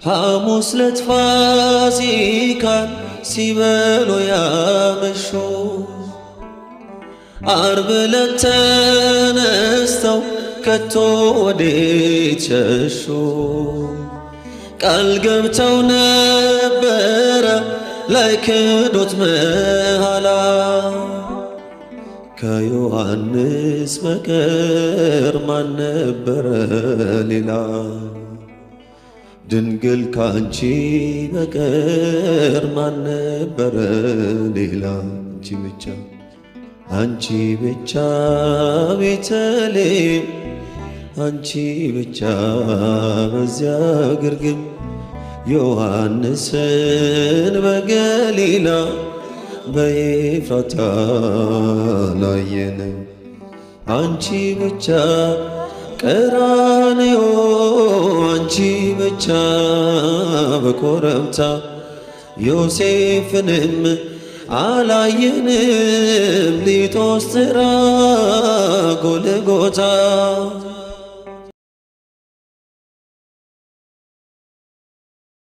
ሐሙስ ዕለት ፋሲካን ሲበሉ ያመሹ፣ ዓርብ ዕለት ተነስተው ከቶ ወዴት ሸሹ? ቃል ገብተው ነበረ ላይክዱት መሃላ፣ ከዮሐንስ በቀር ማን ነበረ ሌላ? ድንግል ካንቺ በቀር ማን ነበረ ሌላ? አንቺ ብቻ፣ አንቺ ብቻ ቤተልሔም፣ አንቺ ብቻ በዚያ ግርግም፣ ዮሐንስን በገሊላ በኤፍራታ ላየን። አንቺ ብቻ ቀራንዮ፣ አንቺ ብቻ በኮረብታ፣ ዮሴፍንም አላየንም ሊቶስትራ ጎልጎታ።